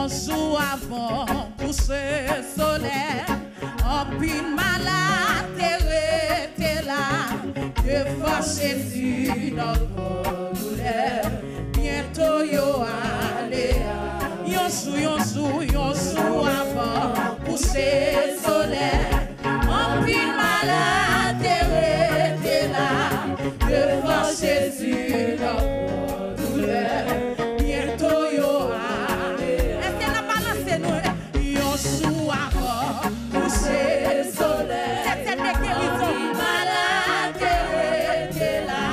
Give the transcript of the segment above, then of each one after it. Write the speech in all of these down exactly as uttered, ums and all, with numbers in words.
Yon jou avan kouche solèy, anpil malad te rete la. Devan Jezi, nan gran doulè, byento yo ale. Yon jou, yon jou, yon jou avan kouche solèy, anpil malad te rete la. Devan Jezi, nan gran doulè, byento yo ale. Èske n ap balanse nou? Yon jou avan kouche solèy, sèt sèt de gerizon. Anpil malad te rete la.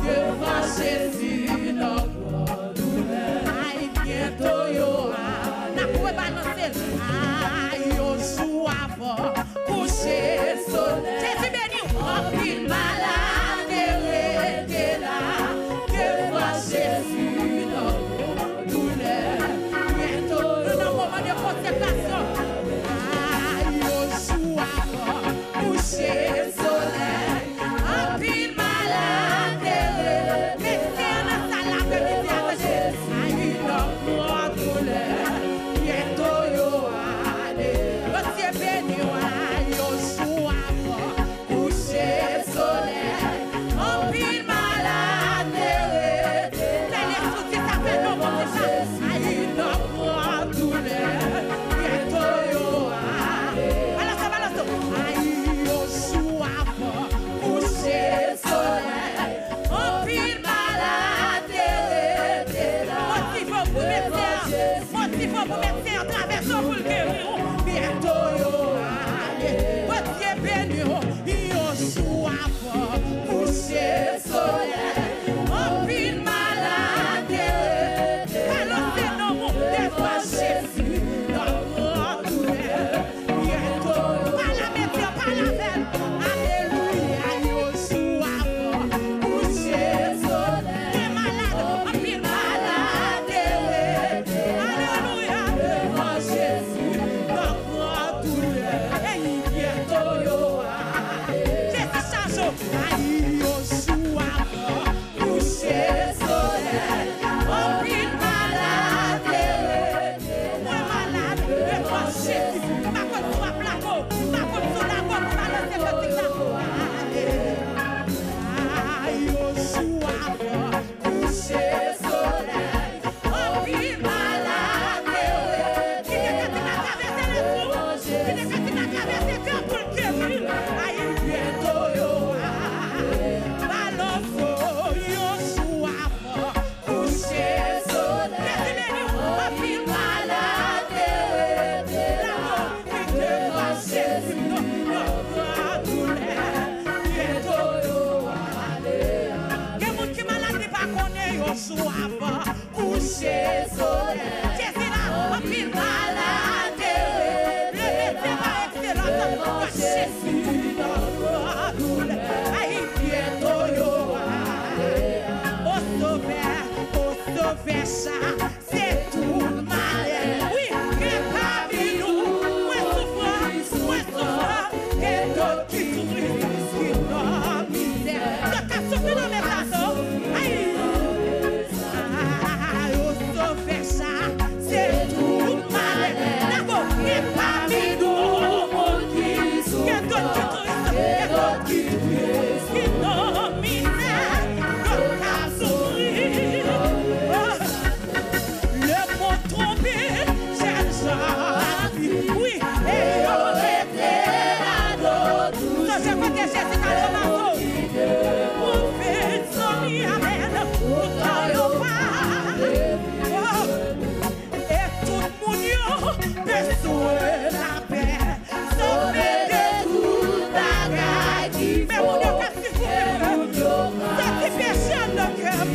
Devan Jezi, nan gran doulè, ay, byento yo ale. N ap rebalanse l. Ay, yon jou avan kouche solèy. Jezi beni w. Anpil malad te rete la. Devan Jezi, nan gran doulè, byento yo ale. Nou nan moman de konsekrasyon. Ay, yon jou avan kouche solèy, anpil malad te rete. Medsen an nan sal la, aprèmidi a, tande. Ay, nan gran doulè, byento yo ale. Bondye beni w, ay, yon jou avan kouche solèy, anpil malad te rete. Sèlespri sa fè non Bondye sa. Ay, nan gran doulè, byento yo ale. Balanse, balanse. Ay, yon jou avan kouche solèy, anpil malad te rete la. Motive w pou medsen an. Motive w pou medsen an travèse w pou l geri w. Byento yo ale. Bondye beni w. Yon jou avan kouche solèy, anpil malad te rete. Balanse non w devan Jezi, nan gran doulè. Byento, pale a medsen an, pale avè l. Alelouya, yon jou avan kouche solèy. Mwen malad, anpil malad te rete. Alelouya, devan Jezi, nan gran doulè. Ey, byento yo ale. Jezi chaje w. Ay, yon jou avan kouche solèy, anpil malad te rete. Mwen malad, devan Jezi. M pa konn si w ap lage w, m pa konn si w lage w pou balanse kantik la. Ale. Ay, yon jou avan kouche solèy, anpil malad te rete. Kite kantik la travèse lespri w. Kite kantik la travèse kè w pou l geri. Ay, byento yo ale. Balanse w yon jou avan kouche solèy. Jezi beni w. Anpil malad te rete la. Devan Jezi, nan gran doulè, byento yo ale. Gen moun ki malad, li pa konnen yon jou avan kouche solèy. Jezi la, anpil malad te rete. Le medsen pa ekselans, Jezi nan gran doulè. Ay, byento yo ale. O Sovè, o Sovè, sa se tout malè. Wi, gen pami nou, mwen soufran, mwen soufran, gen dòt ki tris, ki nan mizè. Dòt k ap soufri nan men plato. Ay! Ay, o Sovè, sa se tout malè. Dakò, gen pami nou, gen dòt ki tris, gen dòt ki tris, ki nan mizè. Dòt k ap soufri. Oh. Lemonn twonpe jèn jan fi, wi, e yo rete ladan dout. Sonje kote Jezi t al ranmase w. Ou vin zanmi avè l, ou tan yo pa. Oh. E tout moun yo bezwen lapè. Sove de tout bagay ki fo. Men moun yo k ap sifoure mwen. Soti peche anndan kè m.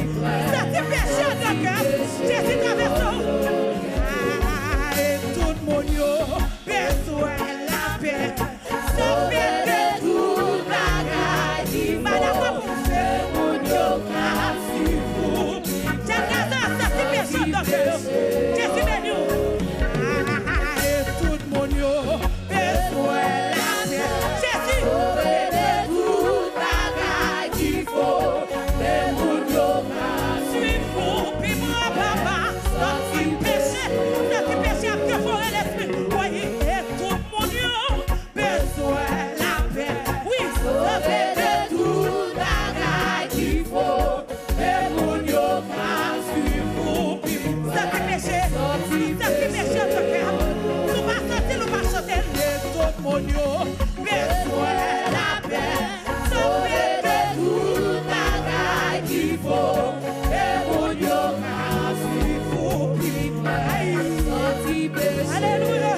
Soti peche anndan kè m. Jezi travèse w. Ah, e tout moun yo bezwen lapè. Sove de tout bagay. Sa ki meche nan kè a. Si w pa santi l, ou pa chante l. Tout moun yo bezwen lapè. Sove de tout bagay ki fo. E moun yo ka swiv ou pi pre. Alelouya.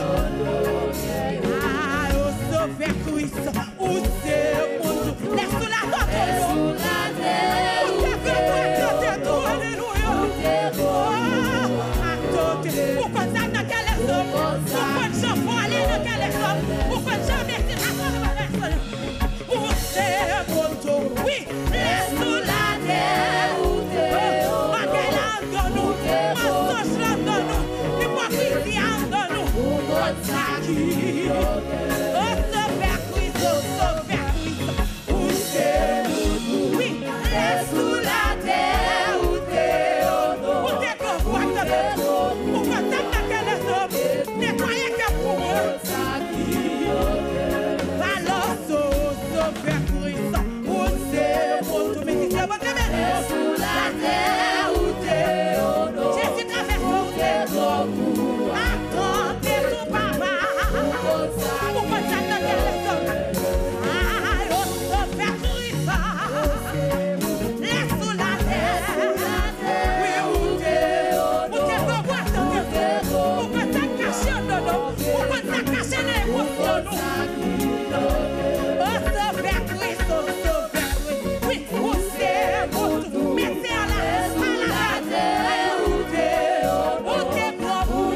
A, yo sove Kris. Ou se moun tou. Lè sou latè, ou te dwe tante tou. Alelouya. Oh, atande. Ou konn sa nan kè lèzòm. Ou konn jan pou ale nan kè lèzòm. Ou konn jan mete nan kè lèzòm. Ou se moun tou. Wi, lè sou latè, ou te. Oh, bagay la anndan nou. Mansonj la anndan nou. Ipokrizi a anndan nou. Ou konn sa ki. Oh, sove Kris, oh, sove Kris. Ou se moun tou. Wi, lè sou latè, ou te onore. Ou te konprann, ou konn sa nan kè lèzòm. Netwaye kè pou mwen. Alò, so, sove Kris. Ou se moun tou. Mizisyen, Bondye beni w. Lè sou latè, ou te onore. Jezi travèse, ou te. Atande tou, papa. Ou konn sa nan kè lèzòm. Ay, o sove Kris. Lè sou latè. Wi, ou te, ou te pran gwòt nan tèt ou. Ou konn sa k kache anndan nou. Ou konn sa k kache nan emosyon nou. O sove Kris, o sove Kris. Wi, ou se moun tou. Mete an la, an la. Ou te, ou te pran pou.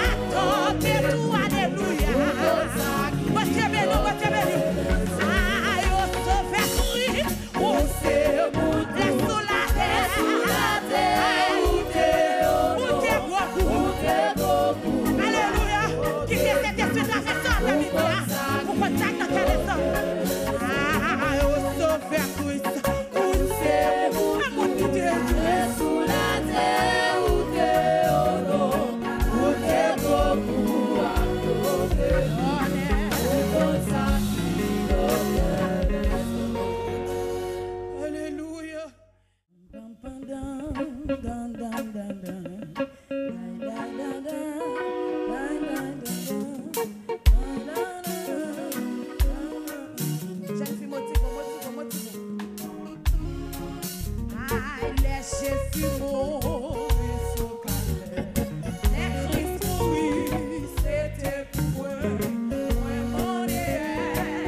Atande tou, alelouya. Bondye beni w, Bondye beni w. Ay, o sove Kris. Ou se moun lè sou latè. Ay, ou te, ou te pran pou. Alelouya. Kite Sentespri travèse w aprèmidi a. Ou konn sa k nan kè lèzòm. Ay, o sove Kris. Ou se moun ki te. Lè sou latè, ou te onore. Ou te pran pou. Alelouya. Jèn fi, motive w, motive w, motive w. Ay, lè Jezi mouri sou kalvè. Lè Kris mouri, se te pou mwen. Mwen mande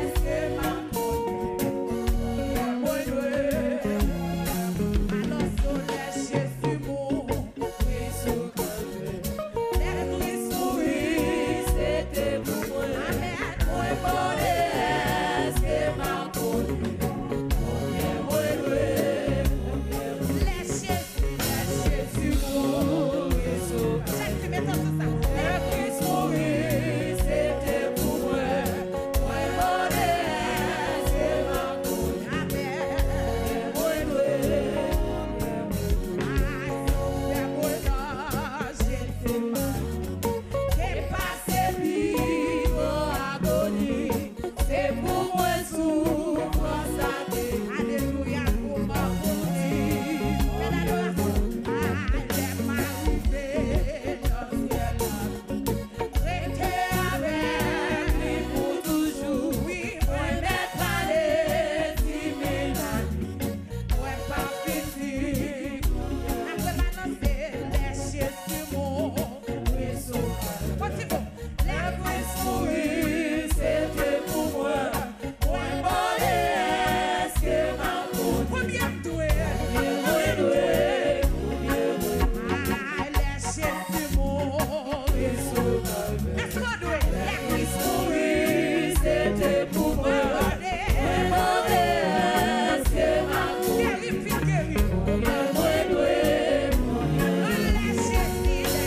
èske m ap konnen konbyen mwen dwe. Alò, o lè Jezi mouri. Lè Kris mouri, se te pou mwen. Amèn. Mwen mande èske m ap konnen konbyen mwen dwe, konbyen mwen. Lè Jezi, lè Jezi mouri sou. Jèn fi, mete w sou sa. Lè Kris mouri, se te pou mwen. Mwen mande èske m ap konnen. Amèn. Mwen dwe. Ay, Sovè mwen nan Jetsemani. Te pase pi gran agoni. Se pou mwen soufrans la te. Alelouya, pou mwen kondi. Bèl adorasyon. Ay, lè m a rive nan syèl la. Rete avèk li pou toujou. Wi, mwen mèt pale, di mezanmi. Mwen pa fini. Apre m anonse lè Jezi mouri sou. Kontinye. Lè Kris mouri, se te pou mwen. Mwen mande èske m ap konnen konbyen m dwe. Konbyen mwen dwe. Konbyen mwen dwe. Ay, lè Jezi mouri sou kalvè. Èske w dwe? Lè Kris mouri, se te pou mwen. Mwen mande èske m ap konnen. Geri m, vin geri m. Konbyen mwen dwe. Konbyen mwen dwe. Lè Jezi, lè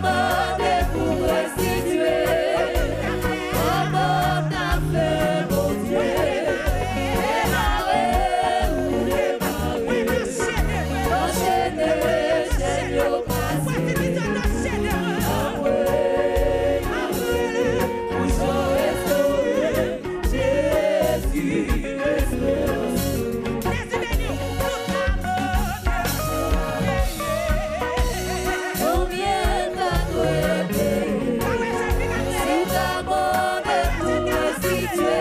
Mande pou m restitye. Kòman m ta fè, Bondye? Demare, ou demare. Anchene, chèn yo kase. Anmwe, anmwe, ou jan restore. Jezi, esperans. Jezi beni w. Tout amour de Konbyen m ta dwe peye? Si w ta mande pou mwen sitye,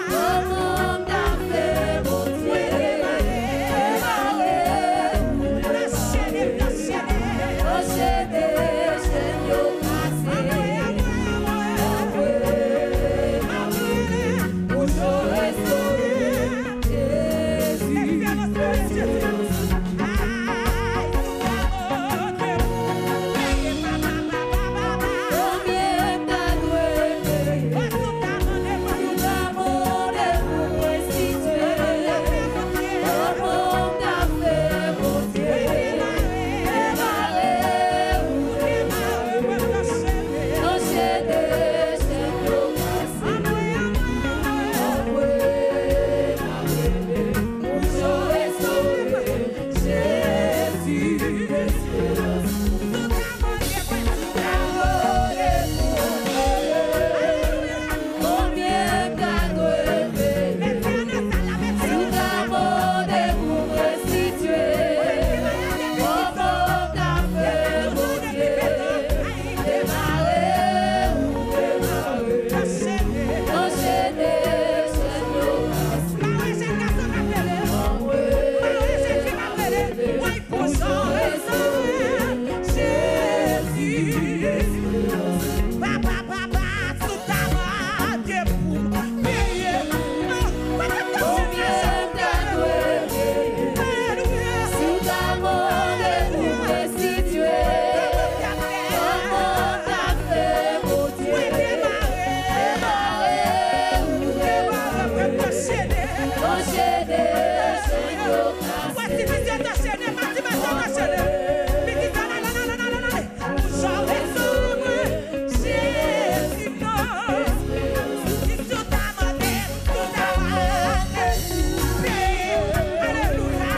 kòman m ta fè, Bondye? Demare, anchene, chèn yo kase. Anmwe, anmwe, ou jan restore. Jezi, Jezi. Konbyen m ta dwe peye? Si w ta mande pou mwen sitye, kòman m ta fè, Bondye? Demare, ou demare. Anchene, chèn yo kase. Anmwe, anmwe, anmwe. Ou jan restore. Jezi, esperans. Konbyen m ta dwe peye? Si w ta mande pou m restitye, kòman m ta fè, Bondye? Demare, ou demare. Anchene, chèn yo kase. Anmwe, anmwe. Pou jan restore, Jezi. Papa, papa, si w ta mande pou m peye. Konbyen m ta dwe peye? Si w ta mande pou m restitye, kòman m ta fè, Bondye? Demare, ou demare. Anchene, chèn yo kase. Pati misye ta chene, pati misye ta chene. Pitit la, la, la, la, la, la, la. Pou jan restore mwen, Jezi non. Si w ta mande, si w ta mande, peye. Alelouya.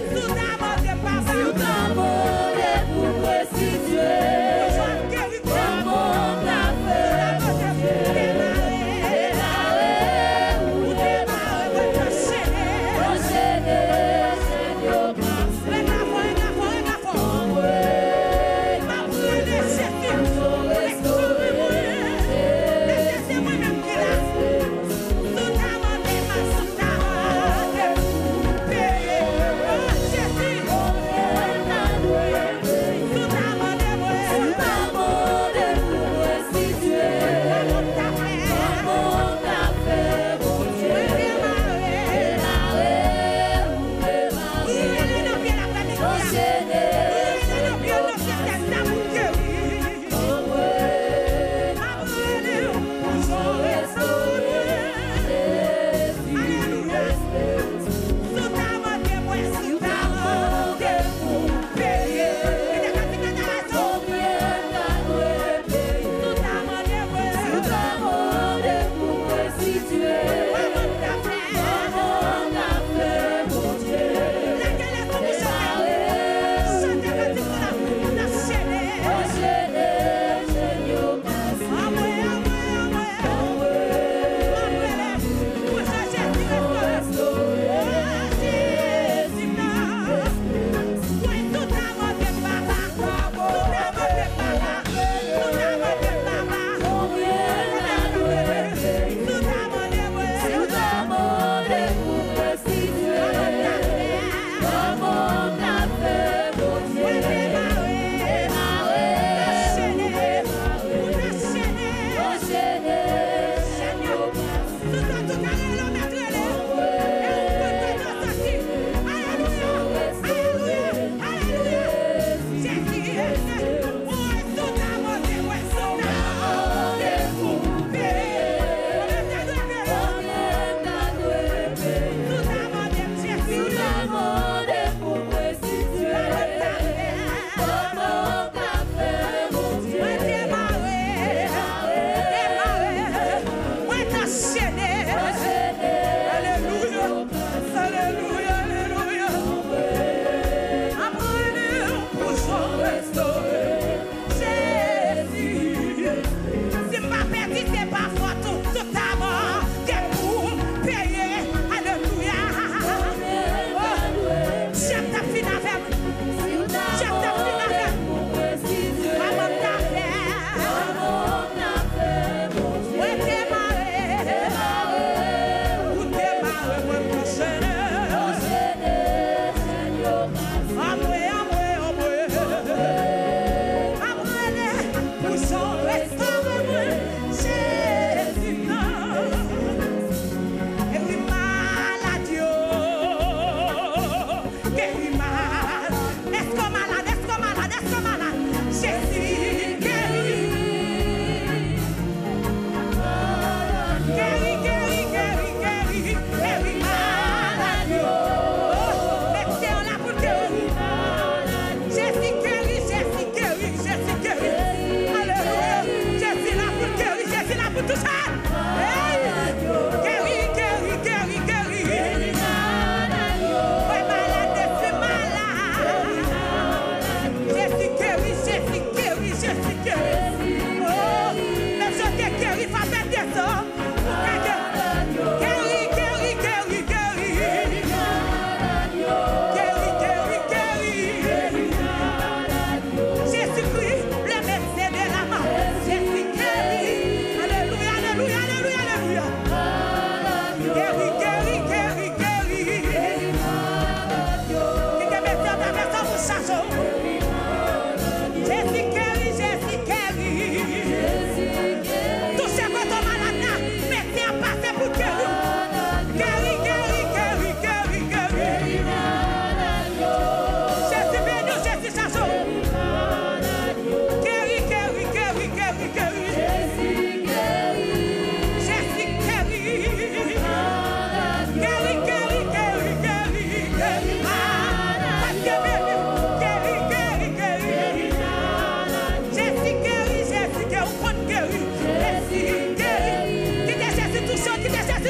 Si w ta mande, papa. Si w ta mande pou mwen, si Dye. Pou jan geri. Kòman w ta fè, Bondye? Demare, ou demare, mwen anchene. Anchene, chèn yo kase. Rega fò, rega fò, rega fò. Anmwe, m ap rele Jezi. Restore mwen. Mesye, se mwen menm ki la. Si w ta mande m, si w ta mande m, peye. O Jezi. Si w ta mande mwen. Si w ta mande pou mwen, si Dye. Kòman w ta fè? Kòman w ta fè, Bondye? Mwen demare. Demare, ou demare. Rele nan pye l aprè midi a. Anchene. Rele nan pye l nan syèl la pou l geri. Anmwe. M ap rele w pou jan w restore. Alelouya. Si w ta mande mwen, si w ta mande pou m peye. Li te ka di kaka razo. Konbyen m ta dwe peye? Si w ta mande mwen. Si w ta mande pou mwen, si Dye. Kòman m ta fè? Kòman m ta fè, Bondye? Lage lèzòm ou chante. Demare.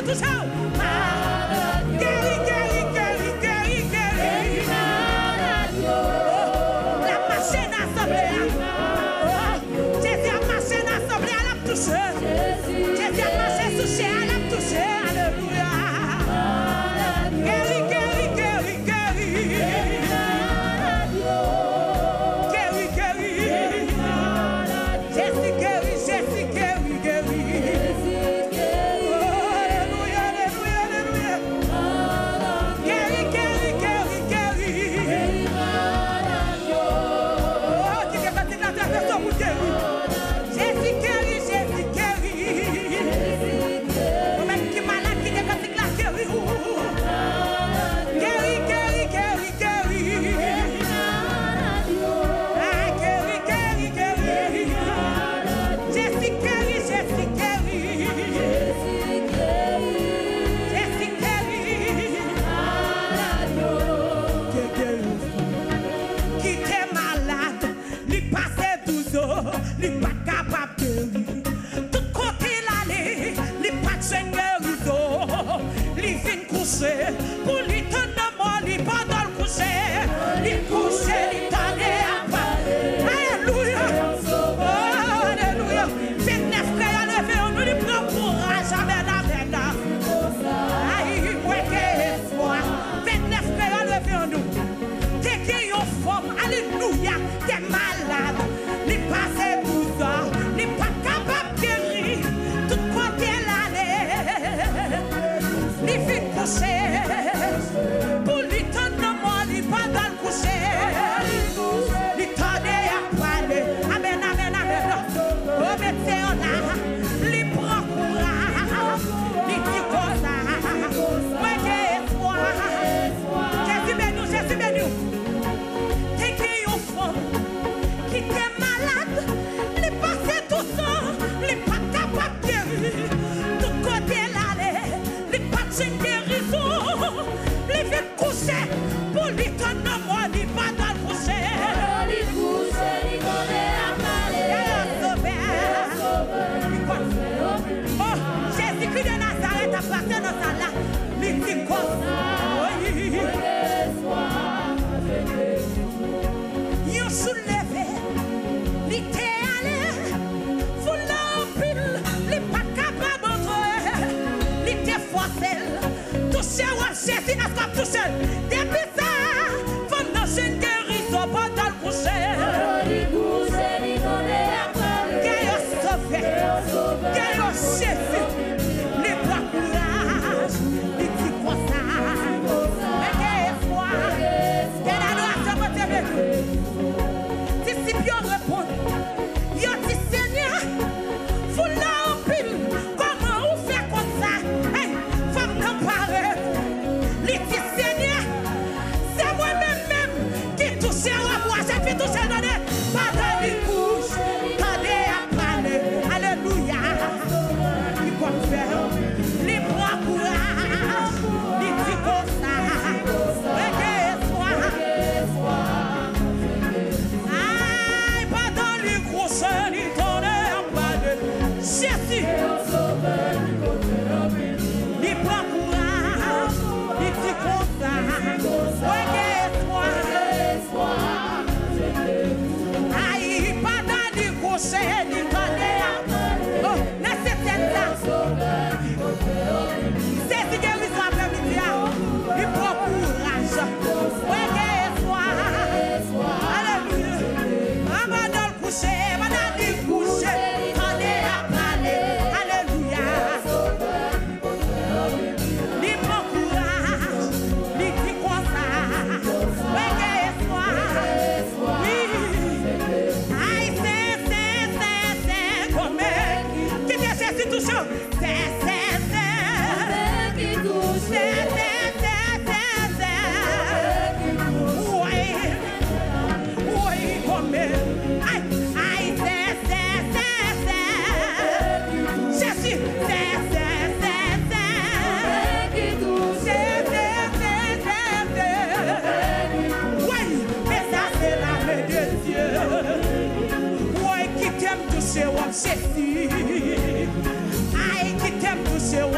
Touche w. Geri, geri, geri, geri, geri. Oh, l ap mache nan asanble a. Oh, Jezi ap mache nan asanble a, l ap touche. Jezi ap mache sou chè a, l ap touche. Alelouya. Geri, geri, geri, geri. Geri, geri. Jezi geri, Jezi geri, geri. Oh, alelouya, alelouya, alelouya. Geri, geri, geri, geri. Oh, kite kantik la travèse w pou geri. Jezi geri, Jezi geri. Ou menm ki malad, kite kantik la geri w. Geri, geri, geri, geri. Ah, geri, geri, geri. Jezi geri, Jezi geri. Jezi geri. Te gen yon fanm ki te malad, li pase douz an, li pa t kapab geri. Tout kote l ale, li pa t jwenn gerizon. Li vin kouche pou li tann lanmò li pandan l kouche. Li kouche, li tande apèl. Alelouya. Oh, alelouya. Vennèf kreyòl, leve yon nou, li pran kouraj. Amèn, amèn. Ay, mwen gen espwa. Vennèf kreyòl, leve yon nou. Te gen yon fanm, alelouya, te malad. Li pase douz an, li pa t kapab geri. Tout kote l ale, li vin kouche. Pou li tann lanmò li pandan l kouche. Li tande y ap pale. Amèn, amèn, amèn. O medsen an la, li pran kouraj. Li di konsa, mwen gen espwa. Jezi beni w, Jezi beni w. Te gen yon fanm ki te malad, li pase douz an, li pa t kapab geri. Tout kote l ale, li pa t jwenn gerizon. Li vin kouche pou li tann lanmò li pandan l kouche. Pandan li kouche, li tande y ap pale. Gade yon sovè. Li konn. Oh, Jezikri de Nazarèt ap pase nan sal la. Li di konsa, wi. Yon jou l leve, li te ale, foul la anpil, li pa t kapab antre, li te fòse l. Touche w ap Jezi, èske w ap touche l? Depi sa, fanm nan jwenn gerizon pandan l kouche. Pandan li kouche, li tande y ap pale. Gen yon sovè. Gen yon Jezi. Li pran kouraj. Li di konsa. Mwen gen espwa. Gen adorasyon Bondye beni. Disip yo reponn. Yo di, Senyè, foul la anpil, kòman ou fè konn sa? Hey, fanm nan parèt. Li di, Senyè, se mwen menm menm ki touche w ap waje, ki touche l, tande. Pandan li kouche, tande y ap pale. Alelouya. Li konn fè. Li pran kouraj. Li di konsa. Mwen gen espwa. Ay, pandan li kouche, li tande y ap pale. Jezi. Li pran kouraj. Li di konsa. Mwen gen espwa.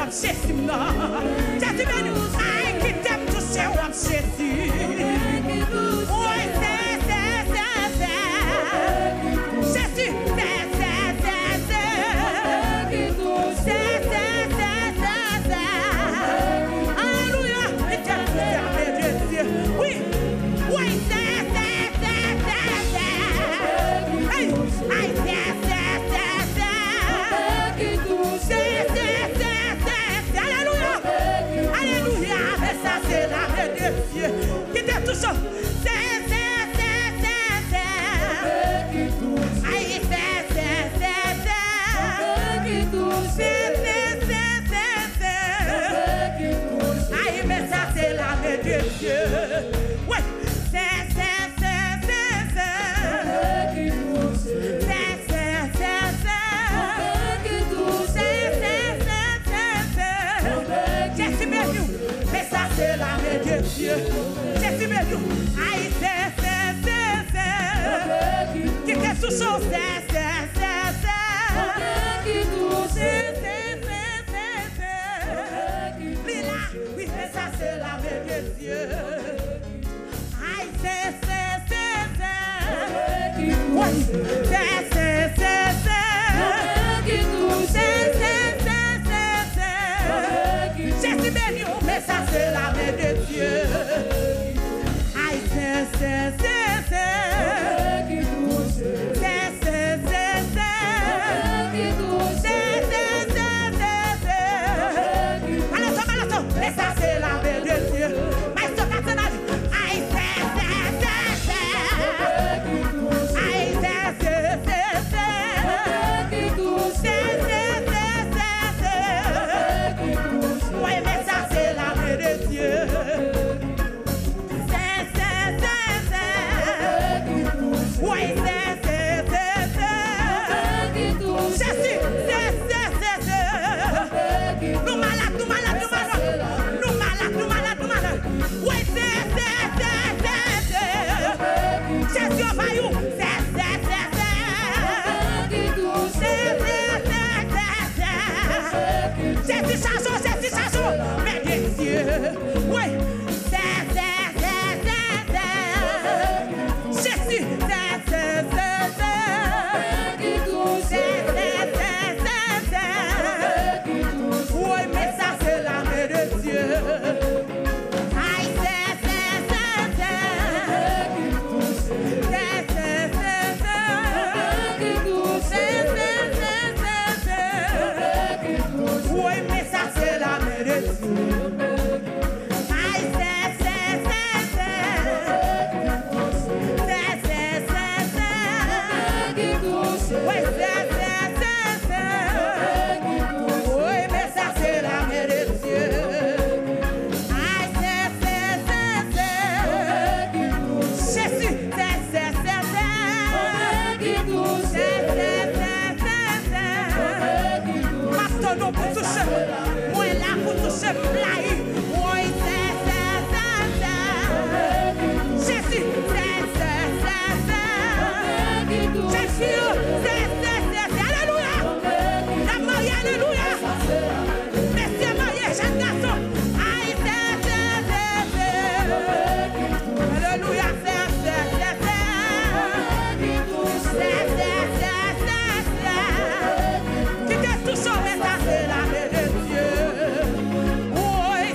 Jezi m nan. Jezi beni w. Ay, kite m touche w, Jezi. Woy, sè, sè, sè, sè. Jezi, sè, sè, sè, sè. Sè, sè, sè, sè, sè. Alelouya. Kite m touche w, Jezi. Wi. Woy, sè, sè, sè, sè, sè. Ay, ay, sè, sè, sè, sè. Sè, sè, sè, sè, sè. Alelouya. Alelouya. Men sa se lame de Dye. Kite touche w. Sè, sè, sè, sè, sè. Ay, sè, sè, sè, sè. Sè, sè, sè, sè, sè. Ay, men sa se lame de Dye. Wi. Sè, sè, sè, sè, sè. Sè, sè, sè, sè. Sè, sè, sè, sè, sè. Jezi beni w. Men sa se lame de Dye. Jezi beni w. Ay, sè, sè, sè, sè. Kite touche w, sè, sè, sè, sè. Sè, sè, sè, sè, sè. Li la, wi, men sa se lame de Dye. Ay, sè, sè, sè, sè. Woy, sè, sè, sè, sè. Sè, sè, sè, sè, sè. Jezi beni w, men sa se lame de Dye. Ay, sè, sè, sè, sè. Sè, sè, sè, sè. Sè, sè, sè, sè, sè. Balaso, balaso. Men sa se lame de Dye. Maestro Kasenal. Ay, sè, sè, sè, sè. Ay, sè, sè, sè, sè. Sè, sè, sè, sè, sè. Woy, men sa se lame de Dye. Sè, sè, sè, sè. Woy, sè, sè, sè, sè. Jezi, sè, sè, sè, sè. Nou malad, nou malad, nou malad. Nou malad, nou malad, nou malad. Woy, sè, sè, sè, sè, sè. Jezi anvayi w. Sè, sè, sè, sè. Sè, sè, sè, sè, sè. Jezi chaje w, Jezi chaje w. Men Jezi. Woy. Sè, sè, sè, sè, sè. Jezi, sè, sè, sè, sè. Sè, sè, sè, sè, sè. Woy, men sa se lame de Dye. Ay, sè, sè, sè, sè. Sè, sè, sè, sè. Sè, sè, sè, sè, sè. Woy, men sa se lame de Dye. Ay, sè, sè, sè, sè. Sè, sè, sè, sè. Wi, sè, sè, sè, sè. Wi, men sa se lame de Dye. Ay, sè, sè, sè, sè. Jezi, sè, sè, sè, sè. Sè, sè, sè, sè, sè. M ap tann ou pou touche m. Mwen la pou touche m. Woy, sè, sè, sè, sè. Jezi, sè, sè, sè, sè. Jezi, sè, sè, sè, sè. Alelouya. N ap marye, alelouya. Mesye marye, jèn gason. Ay, sè, sè, sè, sè. Alelouya, sè, sè, sè, sè. Sè, sè, sè, sè, sè. Kite touche w, men sa se lame de Dye. Woy,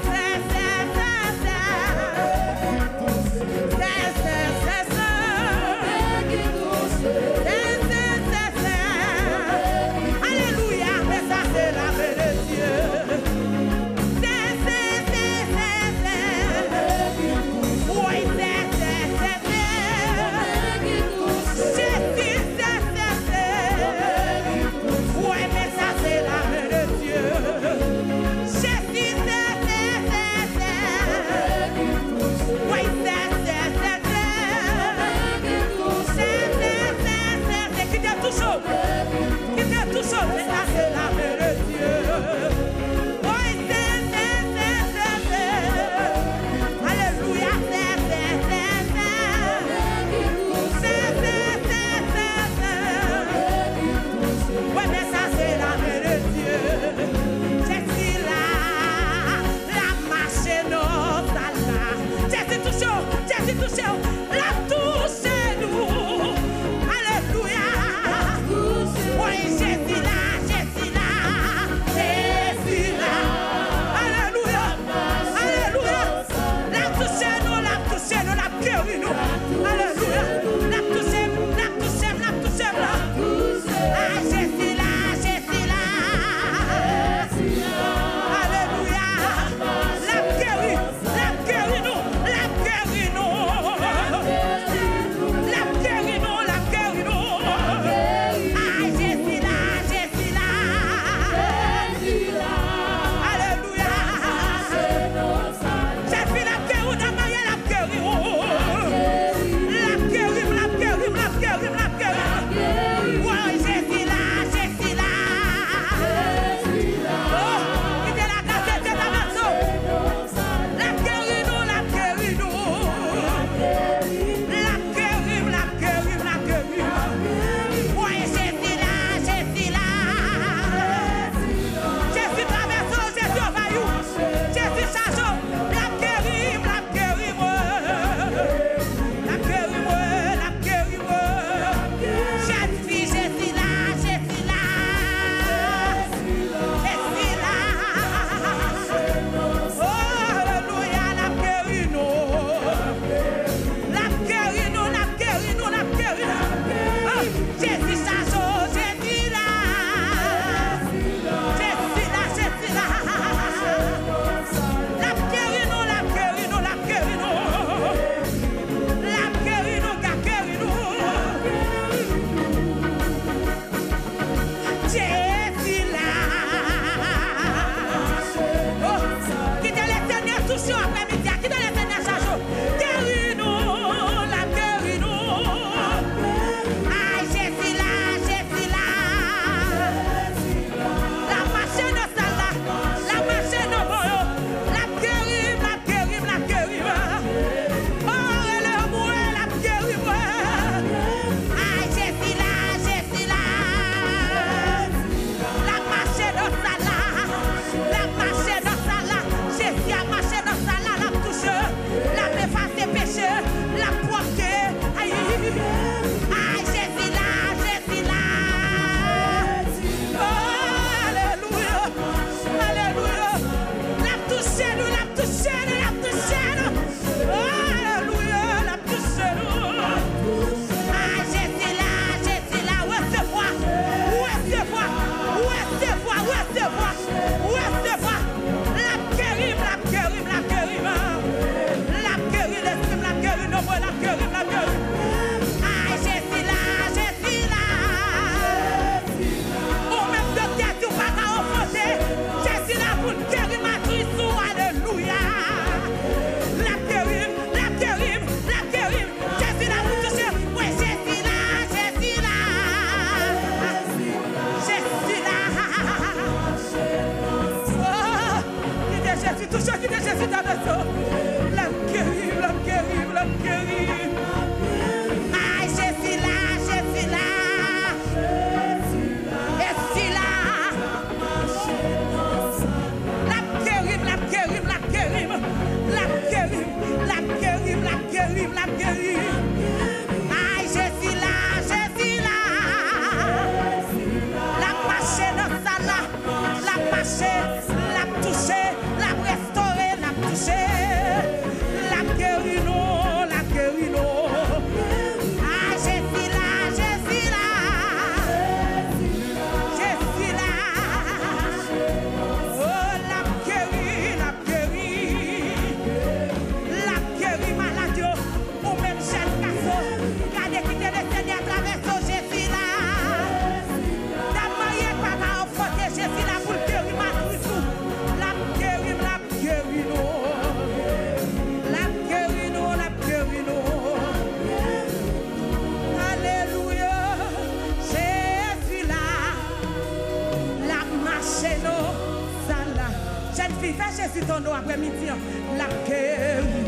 Tono aprè midi an, l ap geri.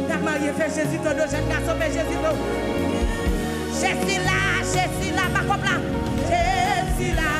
Gad marye, fè Jezi tono, jèn gason, fè Jezi tono. Jezi la, Jezi la, bakòp la. Jezi la,